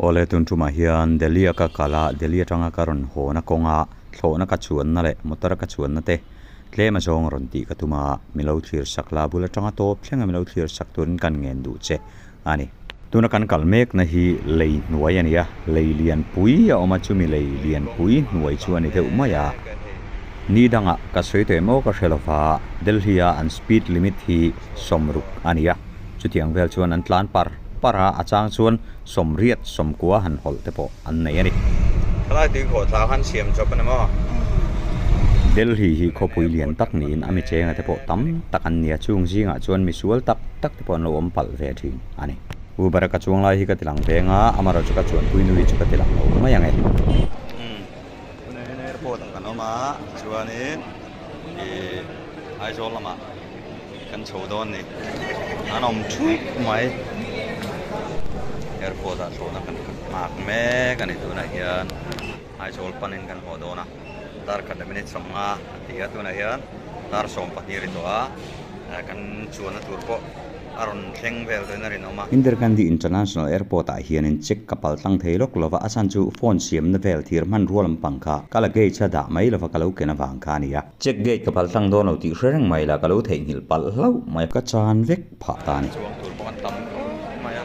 Awle tun tumah hian Delhi a ka kal a, Delhi atanga ka rawn hawn a kawnga thlawhna ka chuanna leh motor a ka chuanna te tlem a zawng rawn tih ka tum a, mi lo thlir sak la bul atanga tawp thleng a mi lo thlir sak turin kan ngen duh che a ni. Tuna kan kal mekna hi lei hnuai a ni a, lei lianpui a awm a, chumi lei lianpui hnuai chu a ni deuh mai a. Ni dangah ka sawi tawh em aw ka hre lova, Delhi a an speed limit hi sawmruk a ni a, chutiang vel chuan an tlan par par a, a chang chuan sawmriat sawmkua han hawlh te pawh an nei a ni. Thalai tui khawh thla khan siam chawp a ni maw? Delhi hi khawpui lian tak niin a michenga te pawh tam tak an ni a, chung zingah chuan misual tak tak te pawh an lo awm palh ve thin a ni. Uber a ka chuang lai hi ka ti lang veng a, amaherawhchu chu ka chuanpui nui chu ka ti lang lo mai ang e. Umm, tunah hian airport ah kan awm a, chuanin ih Aizawl lamah kan chho dawn ni, an awm thup mai. Airport ah thlawhna kan nghak mek a ni tunah hian Aizawl panin kan haw dawn a, dar khat leh minute 50 a ti a, tunah hian dar 12 ri tawh a, kan chuanna tur pawh a rawn thleng vel tawhin a rinawm a. Indira Gandhi International Airport ah hianin check ka pal tlang thei lawk lova, a chhan chu phone siamna vel thir hmanrua lampang kha ka luggage a dah mai lova ka lo ken avang kha a ni a. Check gate ka pal tlang dawn lo tih hre reng mai la, ka lo theihnghilh palh hlauh mai. Ka chan vek phah ta a ni. Chuang tur pawh an tam khawp mai a,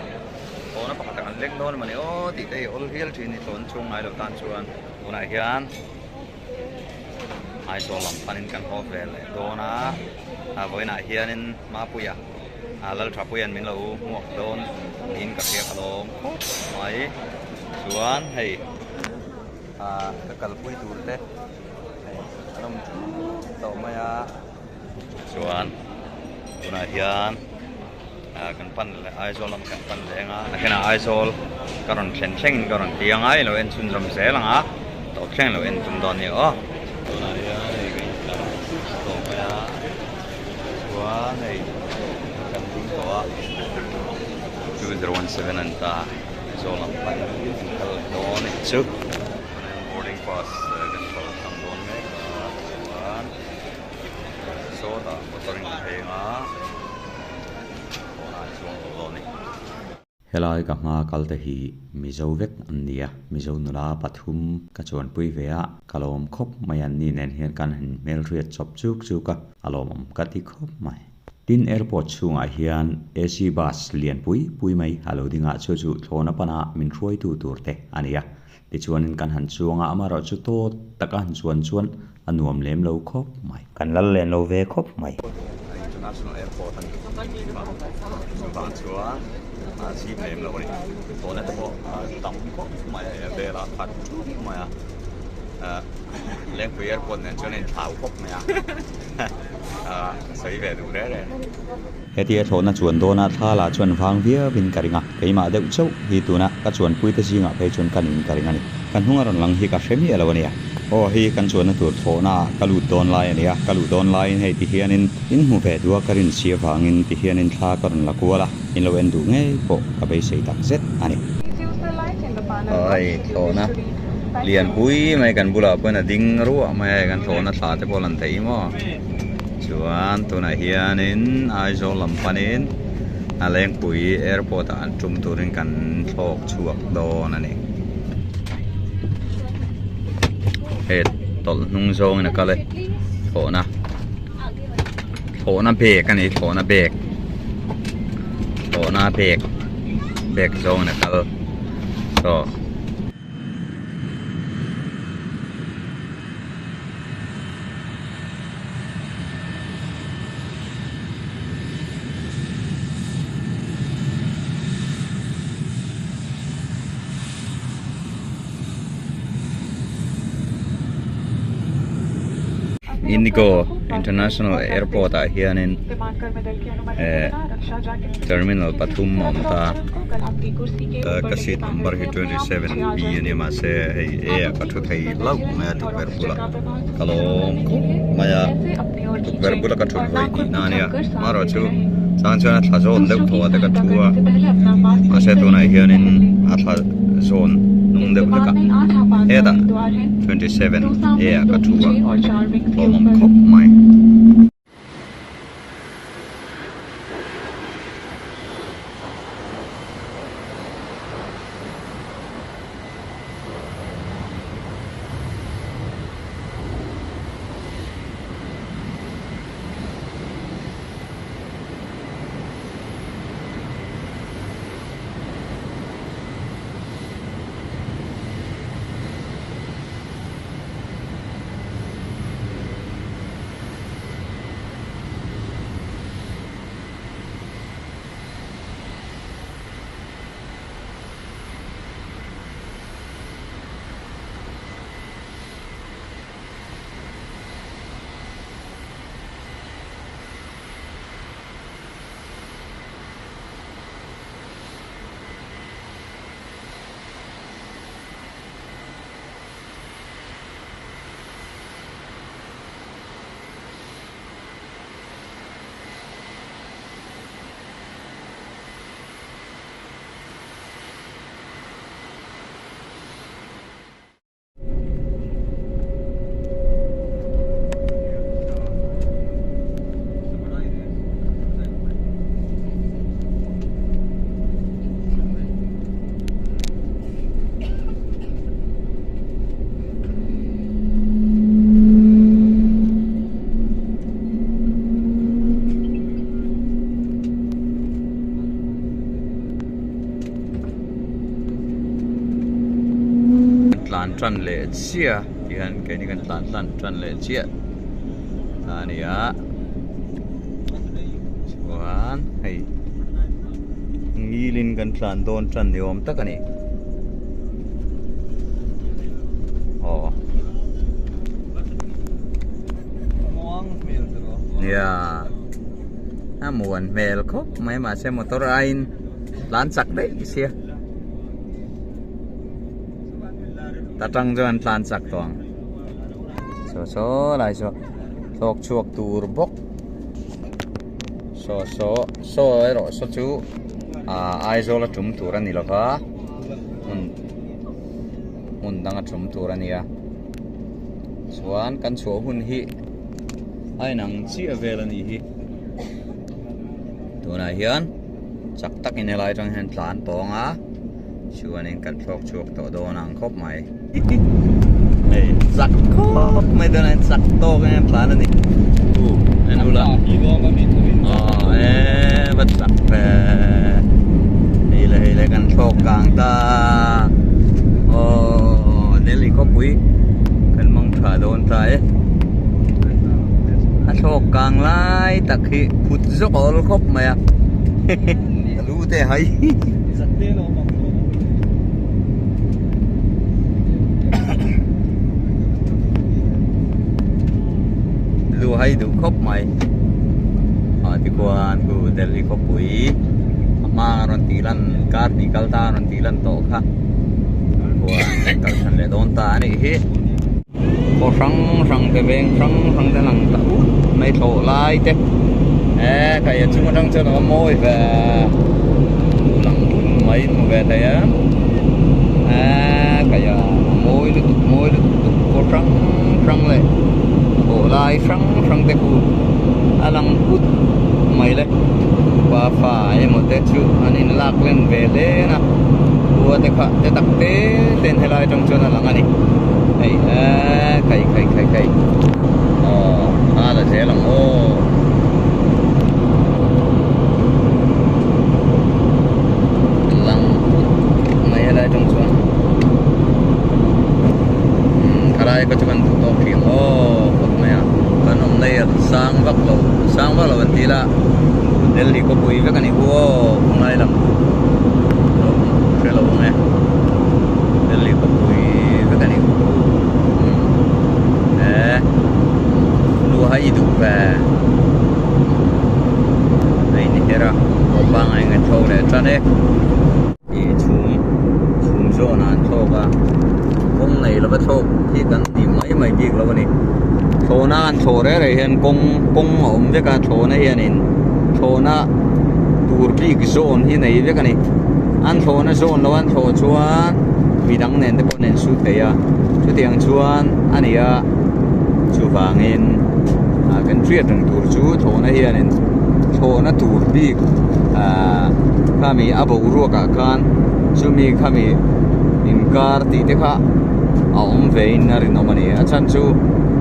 thlawhna pakhat ah kan leng dawn a ni aw tih te hi awl hial thin ni thlawhna chhung ngai lo tan chuan tunah hian Aizawl lam panin kan haw ve leh dawn a, a vawiinah hianin Mapuia Lalthapuia'n min lo hmuak dawn niin ka hria ka lawm khawp mai chuan hei ka kalpui tur te. Hei an awm thup tawh mai a chuan tunah hian ah kan pan leh Aizawl lam kan pan leng a nakinah Aizawl ka rawn thlen thlengin ka rawn ti ang a ilo en chhunzawm zel ang a tawp thleng ilo en tum dawn a ni aw. Tunah hian hei ka intlar thup tawh mai a chuan hei kan ding tawh a 2017 an ta Aizawl lam pan kan kal leh dawn a nih chu. Boarding pass kan kal thlang dawn mek a chuan sawtah motor in pheng a pawnah an chuang tawh dawn a ni. Helai ka hma kal te hi Mizo vek an ni a, Mizo nula pathum ka chuanpui ve a, ka lawm khawp mai an ni nen hian kan han hmelhriat chawp chuk chuk a, a lawmawm ka ti khawp mai. Tin airport chhungah hian AC bus lian pui pui mai a lo ding a, chu chu thlawna pana min hruaitu tur te a ni a, Tichuanin kan han chuang a, amaherawhchu tawt taka han chuan chuan a nuam lem lo khawp mai. Kan lal len lo ve khawp mai. International Airport a ni chuvang chuan a zip lem lo a ni. Tawna te pawh a tam khawp mai a, a velah khat thup mai a. Lengpui Airport nen chuan a inthlau khawp mai a, ka sawi ve duh reng reng. Hetia thlawhna chuan dawnah thla lah chuan vang viauin ka ring a, keimah deuh chauh hi tuna ka chuanpuite zingah phei chuan ka ning ka ring a ni. Ka hnung a rawn lang hi ka hre miah lo a nia. Aw hei kan chuanna tur thlawhnaah ka lut dawn lai a nia, ka luh dawn laiin hei ti hianin in hmu ve duh a ka rin si avangin ti hianin thla ka rawn la kual a, in lo en duh ngei pawh ka beisei tak zet a ni. Aw hei thlawhna lianpui mai kan bulah pawhin a ding ruah mai a, hei kan thlawhna thla te pawh a lan thei maw. Chuan tunah hianin Aizawl lam panin a Lengpui airport ah an tum turin kan thlawk chhuak dawn a ni. Hei tawlh hnung zawngin a kal e thlawhna thlawhna bag a ni thlawhna bag thlawhna bag bag zawngin a kal saw. Indigo International Airport ah hianin eh terminal pathum a awm ta ka seat number hi 27 B a nia mahse hei A ah ka thu thei hlauh mai a tukverh bulah ka lawm khawp mai a tukverh bula ka thut vawi tihna a nia amaherawh chu chang chuan a thla zawn deuh thaw ah te ka thu a mahse tunah hianin a thla zawn hnung deuh hlek a hetah 27 A ah ka thu a hlawmawm khawp mai. tlan tan leh chiah a tihian keini kan tlan tlan tan leh chiah ta a ni a chuan hei ngilin kan tlan dawn tan ni awm tak a ni aw. Nia a muan hmel khawp mai mahse motor aiin tlan chak daih sia ta tang chuan tlan chak tawh ang saw saw lai saw thlawk chhuak tur bawk saw saw saw erawh saw chu ah Aizawl a tum tur a ni lova hmun hmun dang a tum tur a nia chuan kan chhuah hun hi a inang chiah vel a nih hi tunah hian chak takin helai atang hian tlan tawng a chuanin kan thlawk chhuak tawh dawn ang khawp mai hei chak khawp mai tunah hian chak tawk in an tlan a ni u en ula aw e va chak ve hei le hei le kan thlawk kang ta aw Delhi khawpui kan mang tha dawn ta e a thlawk kang lai tak hi phut zawk a awl khawp mai a ka lu te hai lu hai duh khawp mai a tikhuan khu Delhi khawpui a hma a rawn tih lan kar hnih kal ta a rawn tih lan tawh kha khuan kan kal chhan leh dawn ta a nih hi. Khaw hrang hrang te veng hrang hrang te lang ta ut mai thlawh lai te e kai a chung atang chuan a mawi ve lang hun mai hmu ve thei a e kai a mawi lutuk mawi lutuk tuk khaw hrang hrang leh thlawh lai hrang hrang te khu a lang ut mai le pa fa emaw te chu an in lak len ve hle a khua te kha te tak te ten helai atang chuan a lang a ni. Hei eee khai khai khai khai aw a la zel ang aw lang mai helai atang chuan umm khalai kha chu kan duh tawk hrih ang aw khawp mai a kan awm na hi a sang vak lo sang vak lo an ti ila Delhi khawpui vek a ni hu aw khawlai lam lo hre lo ang e. Delhi khawpui vek a ni e luha i duh ve a in her a aw pangai nge thlawk leh tan e ih chhum chhum zawn ah an thlawk a kawng nei lova thlawk hi kan ti mai mai bik lo a ni thlawhna an thlawh reng reng hian kawng kawng a awm vek a thlawhna hianin thlawhna tur bik zawn hi nei vek a ni. An thlawhna zawn lo an thlawh chuan midang nen te pawh an insu thei a, chutiang chuan a ni a, chuvangin ah kan hriat reng tur chu thlawhna hianin thlawhna tur bik ah khami a boruak ah khan chumi khami inkar tih te kha a awm ve in a rinawm a ni. A chhan chu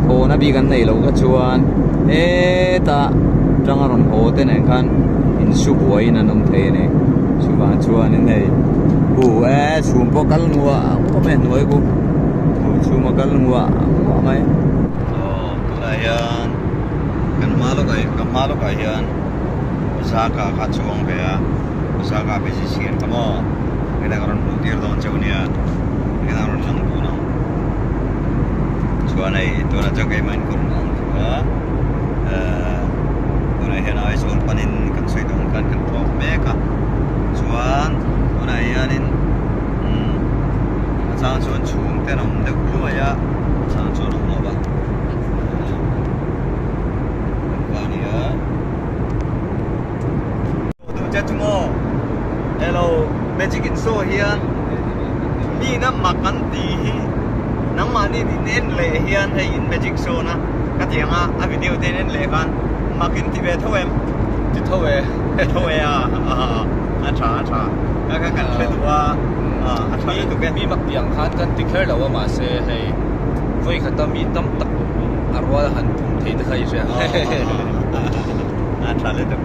thlawhna bik an neih loh kha chuan hetah tanga rawn haw te nen khan insu buaiin an awm thei a ni. Chuvang chuanin hei hu e chhum pawh kal nguah nguah mai a hnuai khu hu chhum a kal nguah nguah mai. Aw tunah hian kan hma lawkah ka hma lawkah hian Zaka kha chuang ve a Zaka busy sian kha maw helai ka rawn hmuh tir dawn cheu nia helai a rawn lang dun ang chuan hei tunah chuan keimah in ka rawn lang thung a ehh tunah hian Aizawl panin kan sawi dawn khan kan thlawk mek a chuan tunah hianin umm a chang chuan chhung te an awm deuh hluai a a chang chuan awm lo va kan ni a. Duh che chu maw hello magic in show hian mi na mak an tih hi nangmahni in en leh hian hei in magic show na ka ti ang a a video te in en leh khan mak in ti ve tho em ti tho e ti tho e a a tha a tha ka ka kan hre duh a a tha lutuk e mi mak tih ang khan kan ti kher lo a mahse hei vawi khata mi tam tak a rual han pum thei te kha i hria a tha lutuk.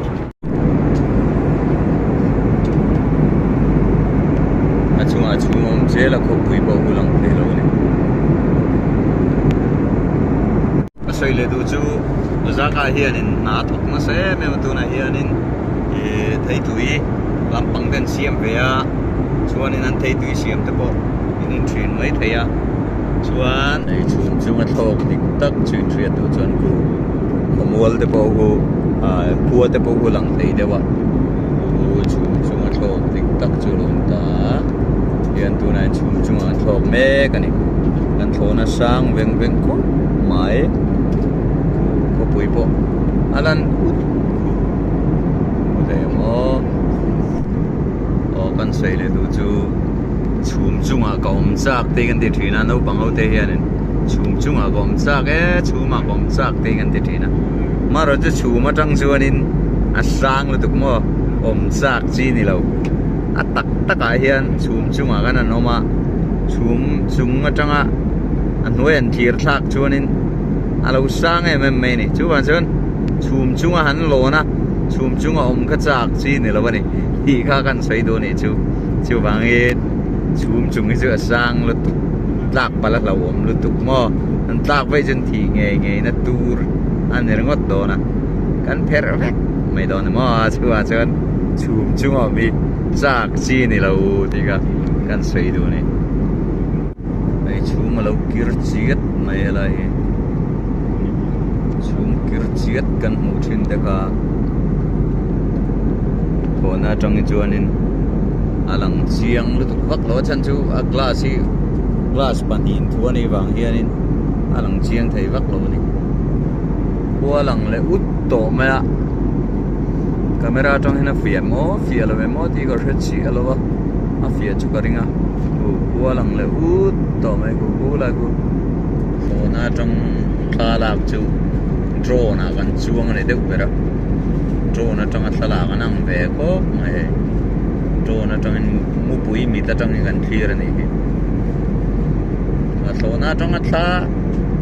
A chungah chhung awm zel a khawpui pawh hu lang thei lo a ni. sawi leh duh chu Zaka hianin hna a thawk nasa em em a tunah hianin ih theitui lampang te an siam ve a chuanin an theitui siam te pawh in in thin mai thei a chuan hei chhum chunga thlawk dik tak chu inhriat duh chuan khu khawmual te pawh khu ah khua te pawh khu lang thei deuh a khu chhum chunga thlawk dik tak chu a lo awm ta a hian tunah hian chhum chungah an thlawk mek a ni kan thlawhna sang veng veng khawp mai khawpui pawh a lan ut khu hmu thei ang aw aw kan sawi leh duh chu chhum chungah ka awm chak tih kan ti thin a naupang ho te hianin chhum chungah ka awm chak e chhumah ka awm chak tih kan ti thin a marawh chu chhum atang chuanin a sang lutuk maw awm chak chi ni lo a tak takah hian chhum chungah khan an awm a chhum chung atanga a hnuai an thlir thlak chuanin a lo sang em em mai a ni chuvang chuan chhum chunga han lawn a chhum chunga awm kha chak chi ni lo a ni tih kha kan sawi duh a nih chu chuvangin chhum chung hi chu a sang lutuk tlak palh a hlauhawm lutuk maw an tlak vaih chuan thih ngei ngei na tur a ni ringawt dawn a kan pherh vek mai dawn a ni maw chuvang chuan chhum chunga awm hi chak chi ni lo tih kha kan sawi duh a ni. Hei chhum a lo kir chiat mai helai hi chhum kir chiat kan hmuh thin te kha thawhna atang hi chuanin a lang chiang lutuk vak lo a chhan chu a glass hi glass pahnih in thu a nih vang hianin a lang chiang thei vak lo a ni khua lang leh ut tawh mai a camera atang hian a fiah maw fiah lo em maw tih ka hre chiah lo a a fiah chu ka ring a. Khu khua lang leh ut tawh mai khu khu lai khu thlawhna atang thla lak chu drone ah kan chuang a ni deuh ber a drone atanga thla lak an ang ve khawp mai hei drone atangin mupui mit atangin kan thlir a nih hi a thlawhna atanga thla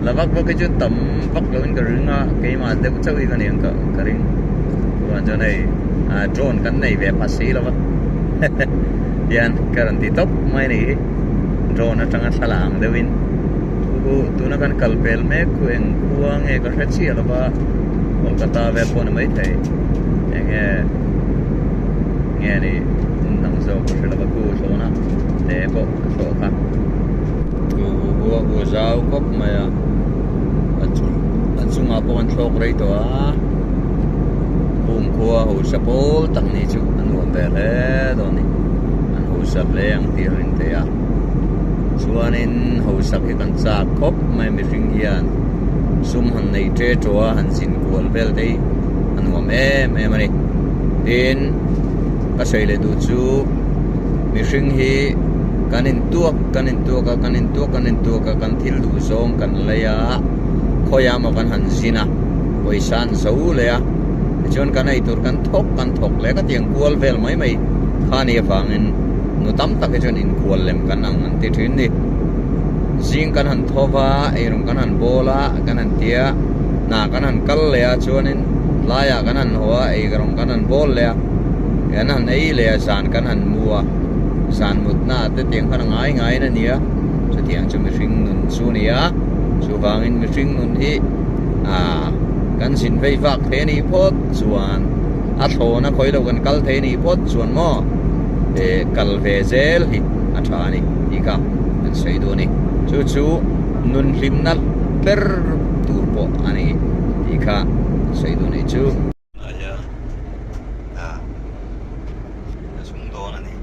la vak vak hi chu tam vak lo in ka ring a keimah deuh chauh hi ka ni ang ka ring chuan chuan hei drone kan nei ve pha si lo va. Hian ka rawn ti tawp mai a nih hi drone atanga thla ang deuhin chu tuna kan kal pel mek khu eng khua nge ka hre chiah lo va Kolkata vel pawh a ni maithei eng nge nge ni hmun dang zawk ka hre lo va khu thlawhna te pawh a thlawh kha khu khua khu zau khawp mai a a chungah pawh kan thlawk rei tawh a pumkhua hausa pawl tak ni chu a nuam ve hle dawn a ni an hausa hle ang tih a rin theih a chuanin hausak hi kan chak khawp mai mihring hian sum han neih ṭe ṭawh a han zin kual vel te hi a nuam em em a ni tin ka sawi leh duh chu mihring hi kan intuak kan intuak a kan intuak kan intuak a kan thil duh zawng kan lei a khawiah emaw kan han zin a pawisa an zo leh a tichuan kan eitur kan thawk kan thawk leh ka tiang kual vel mai mai kha ni avangin nu tam tak hi chuan inkual lem kan ang an ti thin ni zing kan han tho va eirawng kan han bawl a kan han tia hna kan han kal leh a chuanin tlaiah kan han haw a eirawng kan han bawl leh a kan han ei leh a zan kan han mu a zan mutna ah te tiang khan a ngai ngaiin a ni a chutiang chu mihring nun chu a ni a chuvangin mihring nun hi ah kan zin vei vak thei a nih phawt chuan a thlawna khawi lo kan kal thei a nih phawt chuan maw eh kal ve zel hi a tha a ni tih kha kan sawi duh a ni chu chu nun hlimna ber tur pawh a ni tih kha sawi duh a nih chu. A zum dawn a ni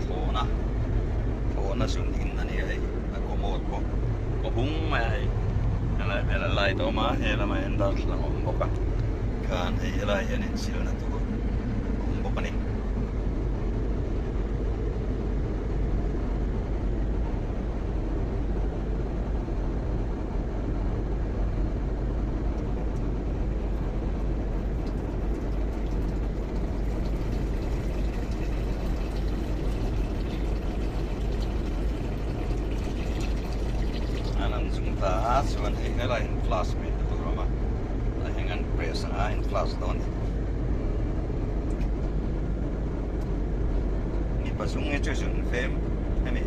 thlawhna thlawhna zum in a ni a hei a commode pawh kaw hung mai a hei helai velah light a awm a he lamah hian darthlalang a awm bawk a khan hei helaiah hian insilna tur a awm bawk a ni. An an zum ta a chuan hei helai in flash mai te tur a awm a tah hian an press ang a in flash dawn a ni mipa zung hi chu zun fem hemi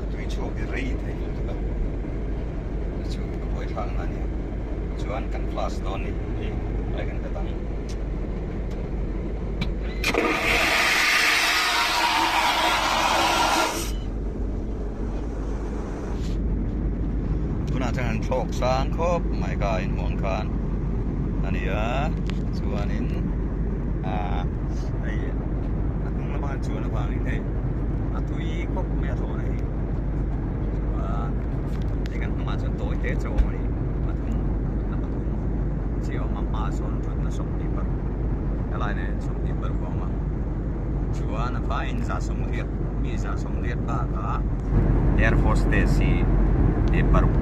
a tui chhuak hi rei thei lutuk a. Chu chu a buaithlak na a ni. Chuan kan class dawn ni hei lai kan hlat ang. Tunah chuan an thlawk sang khawp mai ka inhmuh ang khan a ni a chuanin ah hei a hnung lama an chuan avangin hei a tui khawp mai a thlawhna hi chuan hei kan hnungah chuan tawi te chu a awm a ni pathum thutna pathum chi a awm a hmaah sawn thutna 25 helai nen 26 a awm a chuan a vaiin 180 mi 180 bakah air hostess hi eh paruk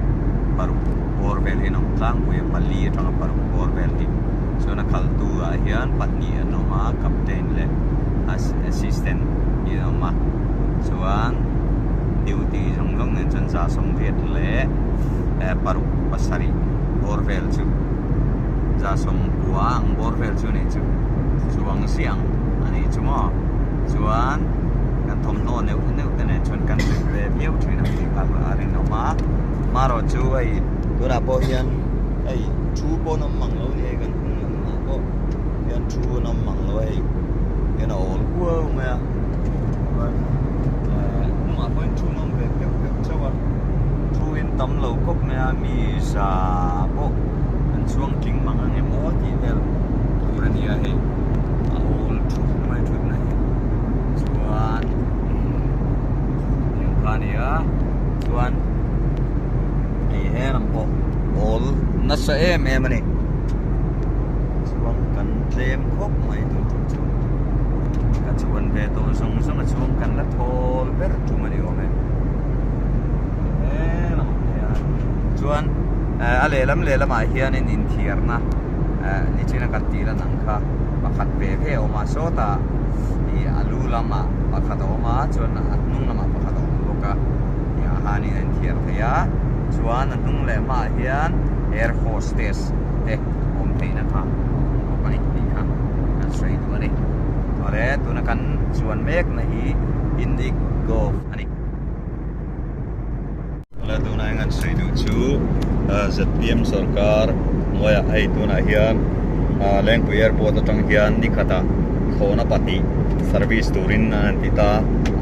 paruk bawr vel hi an awm tlangpui a pali atanga paruk bawr vel hi chuan a khaltu ah hian pahnih an awm a captain leh assistant hi an awm a chuan duty zawng zawng nen chuan 180 leh eh paruk pasarih bawr vel chu 190 ang bawr vel chu a nih chu chuang ziang a nih chu maw chuan kan thawmhnaw neuh neuh te nen chuan kan rit ve viau thin ang tih kha a rinawm a marawh chu hei tunah pawh hian hei thu pawh an awm mang lo a ni hei kan hnung lamah pawh hian thu an awm mang lo a hei hian a awl huau mai a chuan eh hnungah pawhin thu an awm ve peuh peuh chauh a thu in tam lo khawp mai a mi za pawh an chuang tling mang ang em aw tih vel tur a ni a hei a awl thup mai thutna hi chuan eng kha a ni a chuan hei he lam pawh awl nasa em em a ni chuan kan tlem khawp mai tun tum chu ka chuan ve tawh zawng zawng a chuang kan la thawl ber tum a ni awm e he lamah hian chuan a lehlam lehlamah hianin inthiarna eh nichina kan tih lan ang kha pakhat ve ve a awm a sawtah ih a lu lamah pakhat a awm a chuan a hnung lamah pakhat a awm bawk a ih a hanin a inthiar thei a chuan a hnung leh hmaah hian air hostess te awm theihna kha a awm bawk a ni tih kha kan sawi duh a ni awle tuna kan chuan mek na hi Indigo a ni. Tuna tunah hian kan sawi duh chu zpm sorkar hnuaiah hei tunah hian Lengpui airport atang hian ni khatah thlawhna pahnih service turin an han ti ta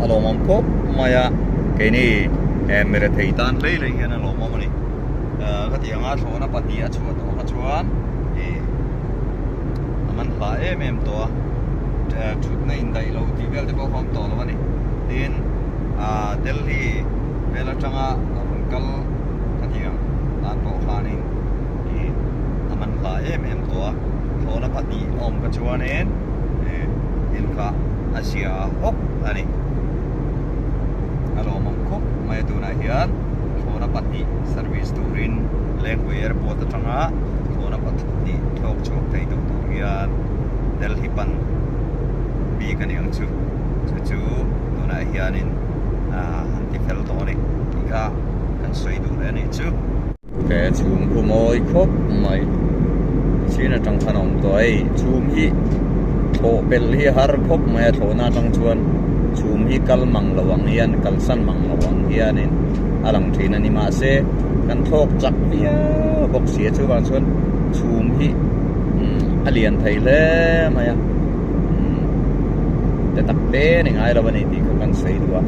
a lawmawm khawp mai a keini mi rethei tan hlei hlei hian a lawmawm a ni khati anga thlawhna pahnih a chhuah tawh kha chuan ih a man hla em em tawh a thutna indaih lo tih vel te pawh kha a awm tawh lo a ni tin Delhi. Vel atanga a rawn kal ka ti ang tan pawh khanin ih a man hla em em tawh a thlawhna pahnih a awm ka chuanin ih thil kha a zia hawk a ni a lawmawm khawp mai a tunah hian thlawhna pahnih service turin Lengpui airport atanga thlawhna pahnih thlawk chhuak thei tawh tur hian Delhi pan bik a ni ang chu chu chu tunah hianin. an ti fel tawh a ni tih kha kan sawi duh leh a nih chu. He chhum khu mawi khawp mai chin atang khan a awm tawh a hei chhum hi thlawh pel hi a har khawp mai a thlawhna atang chuan chhum hi kal mang lo ang hian kalsan mang lo ang hianin a lang thin a ni mahse kan thlawk chak viau bawk si a chuvang chuan chhum hi a lian thei hle mai a. Te tak te ni ngai lo a ni tih kha kan sawi duh a,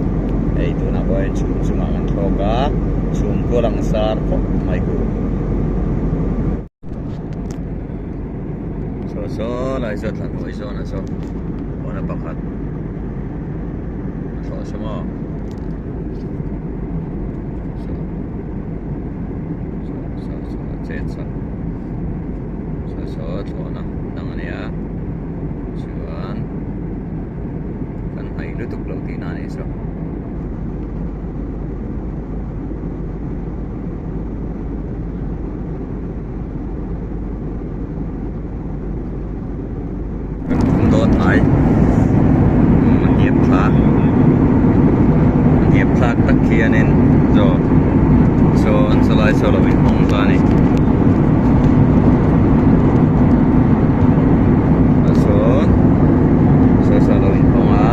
hei tunah pawh hian chhum chungah kan thlawk a, chhum khu a lang sar khawp mai khu. Saw saw lai saw thlan hawi zawn a saw pawn a pakhat a thlawh saw maw saw saw saw saw a chet saw saw saw thlawhna dang a nia. Chuan kan hnaih lutuk lo tihna a nih chu. Kan tum dawn hnai a hniap thlak a hniap thlak tak khianin chaw sawn sawlai saw lo inhawng ta a ni. A sawn saw saw lo inhawng a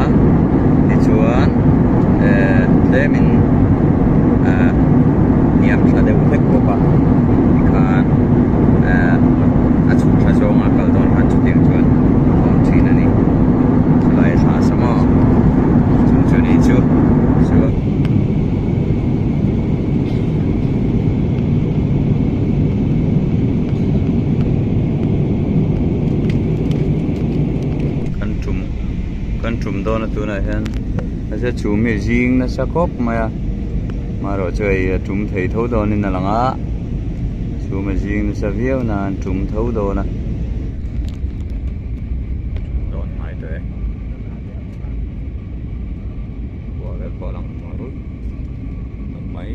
tichuan eh tlemin eh hniam thla deuh hlek bawk a. tunah hian mahse chhum hi a zing nasa khawp mai a amaherawh chu hei a tum thei tho dawnin a lang a chhum a zing nasa viau nan tum tho dawn a. Dawn hnai tawh e. Khua vel pawh a lang ruih mai.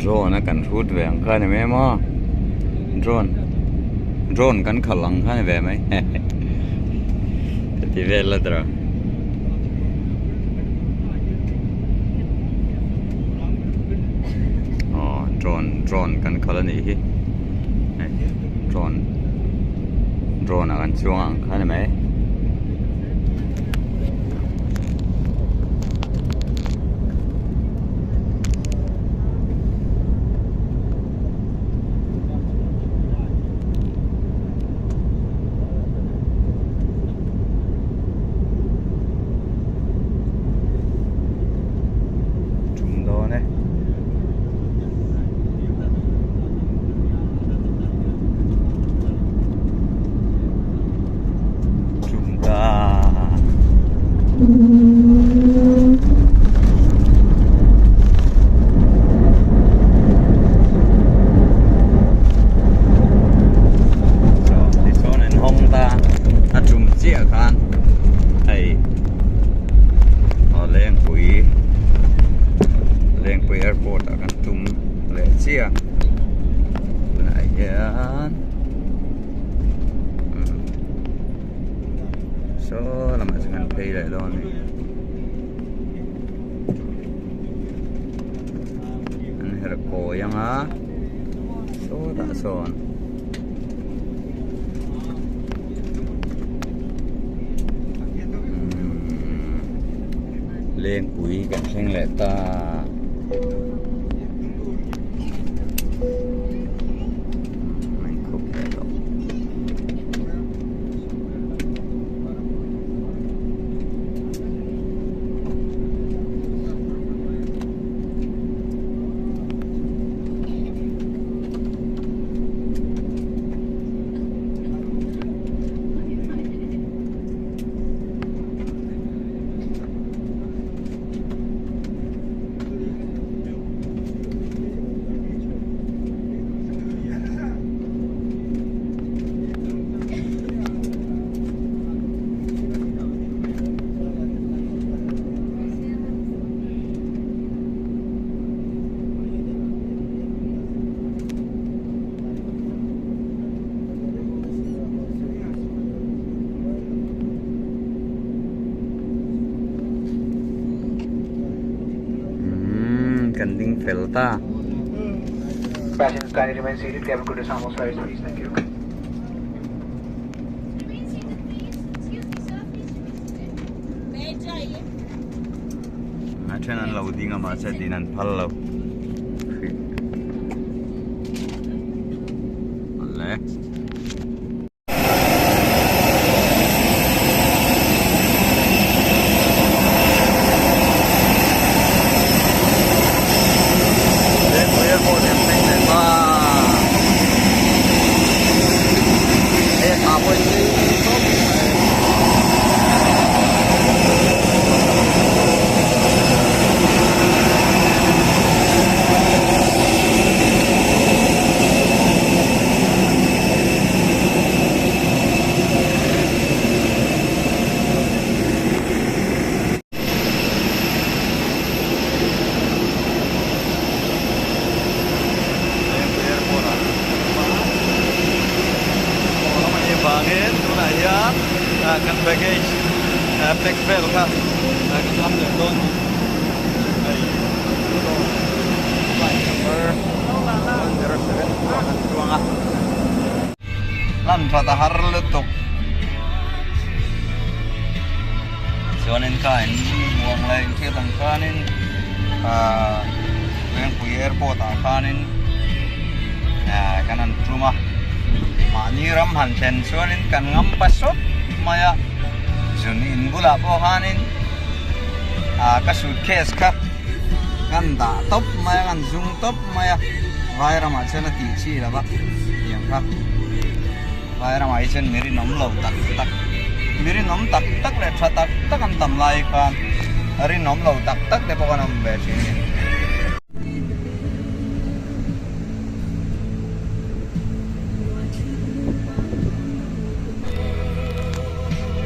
Drone a kan hrut ve ang kha ni mai maw drone drone kan khalh ang kha ni ve mai ka ti vel a tawh. Aw drone drone kan khalh a nih hi hei drone drone ah kan chuang ang kha ni mai. Tum dawn e. Tum ta. Tichuan an hawng ta a tum chiah khan hei aw Lengpui Lengpui airport ah kan tum leh chiah tunah hian saw lamah chuan kan phei leh dawn a ni. An herh kawi ang a sawtah sawn Lengpui kan thleng leh ta. Umm kan ding fel ta. Passengers kindly remain seated. Cabin crew disarm all sides, please. Thank you. A then an lo ding a mahse din an phal lo. Awle. Vangin tunah hian kan baggage pack vel kha kan lam leh dawn a hei flight number 107 ah kan chuang a hlan that a har lutuk. Chuanin kha in muang leh inhriat ang khanin ahh Vengpui airport ah khanin ahh kan han tum a, mahni ram han thlen chuanin kan ngam pa sawt mai a, zun in bulah pawh khanin ahh ka suitcase kha kan dah tawp mai a, kan zung tawp mai a, vai ramah chuan a tih chi lo va tiang kha. Vai ramah hi chuan mi rinawm lo tak tak, mi rinawm tak tak leh tha tak tak an tam lai khan rinawm lo tak tak te pawh kan awm ve thin a ni.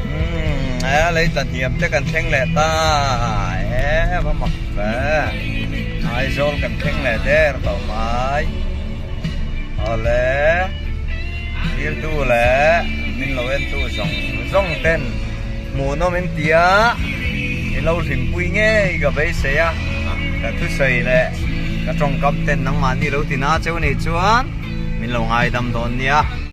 Umm he lei tla hniam te kan thleng leh ta e va mak ve Aizawl kan thleng leh der tawh mai awle. Thiltu leh min lo entu zawng zawng ten hmuhnawm in ti a, in lo hlimpui ngei ka beisei a, ka thusawi leh ka tawngkam ten nangmahni lo ti na cheu nih chuan min lo ngaidam dawn nia.